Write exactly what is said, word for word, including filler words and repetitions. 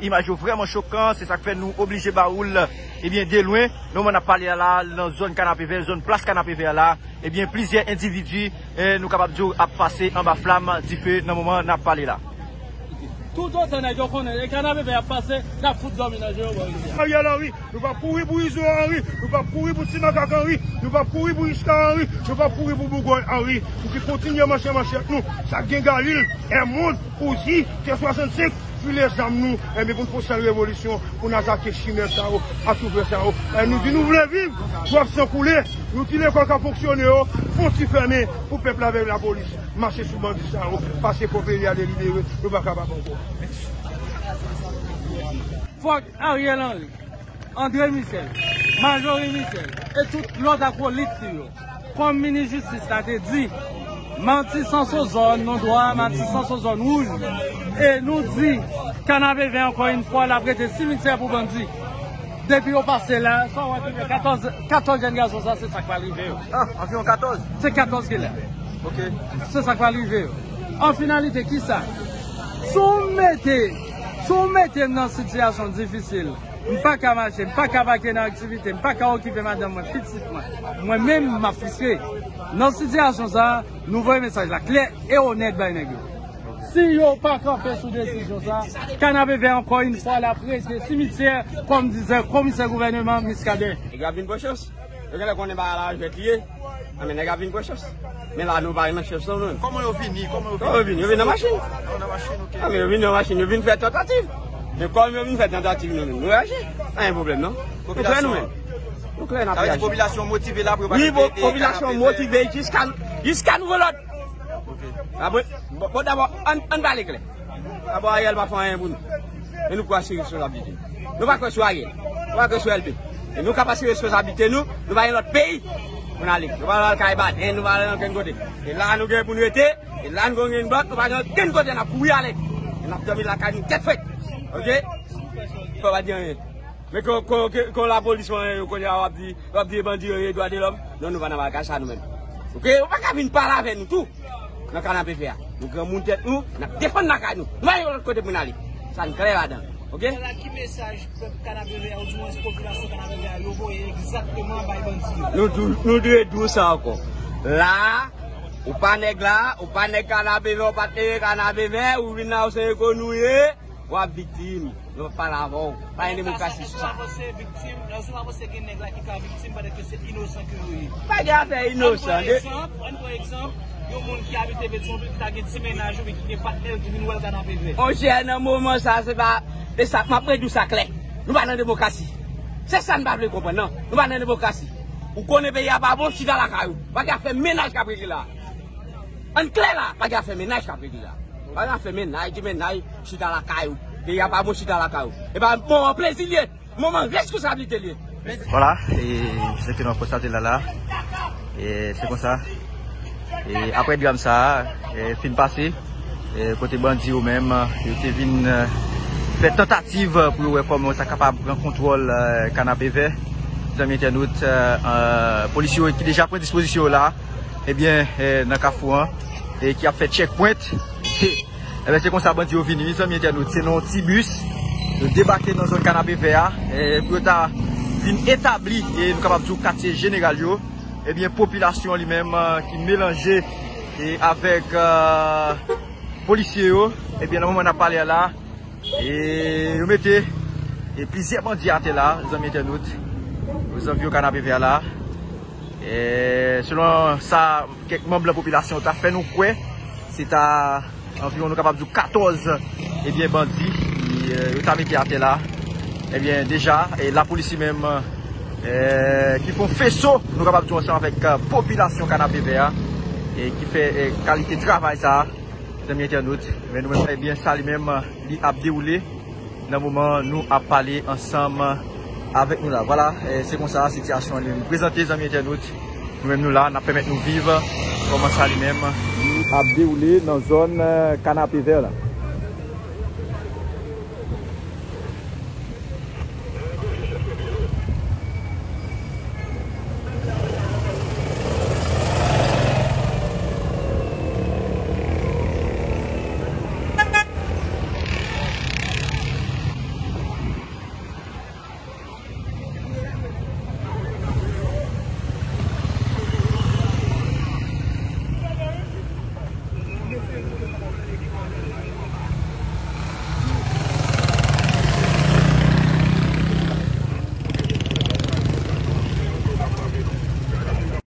Imaj yo vrèman chokan, se sa k fè nou oblije ba ou l, ebyen, de lwen. Nan moman n ap pale a la, nan zòn Kanapevè, zòn plas Kanapevè a la, ebyen, plizyè endividi, eh, nou kapab di w, ap pase anba flam dife nan moman n ap pale la. Toutotan nèg yo konnen e Kanapevè ap pase, n ap fout dòmi nan je yo bò rivyè. Ariel Henry, nou p ap kouri pou Izo Henry, nou p ap kouri pou Ti Makak Henry, nou p ap kouri pou Iska Henry, nou p ap kouri pou Bougòy Henry. Nou te kontinye mache manchèt nou, sa gen Galil, Èmond, Ouzi, T swasannsenk, file zam nou, enben pou n fè yon sèl revolisyon, pou n atake chimè sa yo, atoufè sa yo. E nou di nou vle viv, twòp san koule, nou di lekòl k ap fonksyone yo, fon ti fèmen pou pèp la avèk lapolis mache sou bandi sa yo, paske fò peyi a delibere, nou pa kapab ankò. Fòk Ariel Henry, André Michel, Marjorie Michel e tout lòt akolit li yo, kòm minis jistis la te di, Matisan se zòn nou dwa, Matisan se zòn wouj. E nou di, Kanapevè, ankò yon fwa, l ap rete simityè pou bandi. Depi yo pase la, sa w wè ki fè katòz, katòz jèn gason sa, se sa k pral rive yo. Ah, anviwon katòz? Se katòz ki la. Ok. Se sa k pral rive yo. An finalite, ki sa? Si w mete, si w mete m nan sitiyasyon difisil, m pa ka mache, m pa ka vake nan aktivite, m pa ka okipe madanm mwen, pitit mwen. Mwen menm, m ap friske. Nan sitiyasyon sa, nou voye mesaj la klè e onèt bay nèg yo. Si yo pa kanpe sou desizyon sa, Kanapevè ankò yon fwa l ap rete simityè, kòm dizè komisè gouvèneman Miskaden. Nèg yo ap vin pran chans. Yo genlè konnen bagay la jwèt li ye. Ah, men nèg ap vin pran chans. Men la nou pa nan chans non, nou menm. Kòman yo vini? Kòman yo vini? Kòman yo vini? Yo vin nan machin. Ah, nan machin, ok. Ah, men yo vin nan machin, yo vin fè tantativ. Men kòm yo vin fè tantativ, nou menm, nou reyaji. Pa gen pwoblèm non. Nou klè nou menm. Nou klè n ap reyaji. Sa vle di popilasyon motive la pou yo pa kite, eh, popilasyon motive jiska, jiska nouvo lòd. Ok. Apre, bon, bon, dabò, ann, ann pale klè. Dabò, Ariel pa fè anyen pou nou. E nou kwè se responsabilite nou. Nou pa kwè sou Ariel. Nou pa kwè sou L P. E nou ka pase responsabilite nou, nou pa gen lòt peyi pou n ale. Nou pa al kay Baden, nou pa al ankenn kote. E la nou gen pou nou rete, e la nou gen yon bòt, nou pa gen ankenn kote n ap kouri ale. E n ap dòmi lakay nou tèt frèt. Ok? Fò pa di anyen. Men kon, kon, kon, kon lapolis wè yo kounye a w ap di, w ap di bandi yo ye dwa de lòm. Non, nou pa nan bagay sa nou menm. Ok? Ou pa ka vin pale avè nou tou. Nan Kanapevè a. Nou granmoun tèt nou, n ap defann lakay nou. Nou pa gen lòt kote pou n ale. Sa n klè ladan. Ok? Ala ki mesaj pèp Kanapevè a, oudimwens popilasyon Kanapevè a, yo voye egzakteman bay bandi yo? Nou dou-, nou dwe di w sa ankò. La, ou pa nèg la, ou pa nèg Kanapevè, ou pa t leve Kanapevè, ou vin la, ou se eko nou ye, w ap viktim. Nou pa pale avè w. Pa gen demokrasi sou sa. Lè w avanse viktim, lè w avanse gen nèg la ki ka viktim pandan ke se inosan ke yo ye. Pa gen afè inosan. Ann pran egzanp, ann pran egzanp, yon moun ki abite Petyonvil ki ta gen ti mennaj oubyen ki gen patnè l ki vin wè l Kanapevè. Monchè, nan moman sa, se pa, e sa, m ap redi w sa klè. Nou pa nan demokrasi. Se sa n pa vle konprann, non. Nou pa nan demokrasi. Ou konnen peyi a pa bon, chita lakay ou. Pa gen afè mennaj k ap regle la. Ann klè la, pa gen afè mennaj k ap regle la. Pa gen afè mennaj, di mennaj, chita lakay ou. Peyi a pa bon, chita lakay ou. E pa moman plezi l ye, moman reskonsablite l ye. Vwala, e jan ke nou ap konstate la la, e se konsa. E apre dram sa a, e fin pase, e kote bandi yo menm, yo te vin, e, fè tantativ pou yo wè kòman yo ta kapab pran kontwòl, e, Kanapevè. Zanmi entènot, e, e, polis yo ki deja pran dispozisyon yo la, ebyen, e, nan kafou an, e ki ap fè checkpoint. Ebyen, se konsa bandi yo vini, wi, zanmi entènot. Se nan yon ti bis, yo debake nan zòn Kanapevè a, e, pou yo ta vin etabli, e nou kapab di w katye jeneral yo. Ebyen, popilasyon li menm, e, ki melanje, e, avèk, e, polisye yo. Ebyen, nan moman n ap pale a la, e, yo mete, e, plizyè bandi atè la, zanmi entènot, ozanviwo Kanapevè a la. E, selon sa kèk manm nan popilasyon ta fè nou kwè, se ta anviwon, nou kapab di w, katòz, ebyen, bandi, e, yo ta mete atè la. Ebyen, deja, e, lapolis li menm, e, ki fè yon feso, nou kapab di w, ansanm avèk, e, popilasyon Kanapevè a, e ki fè, e, kalite travay sa a, zanmi entènot. Men nou menm, ebyen, sa li menm, li ap dewoule nan moman nou ap pale ansanm avèk nou la. Vwala, e, se konsa sitiyasyon an li menm prezante, zanmi entènot. Nou menm nou la, n ap pèmèt nou viv kòman sa li menm ap dewoule nan zòn, e, Kanapevè la.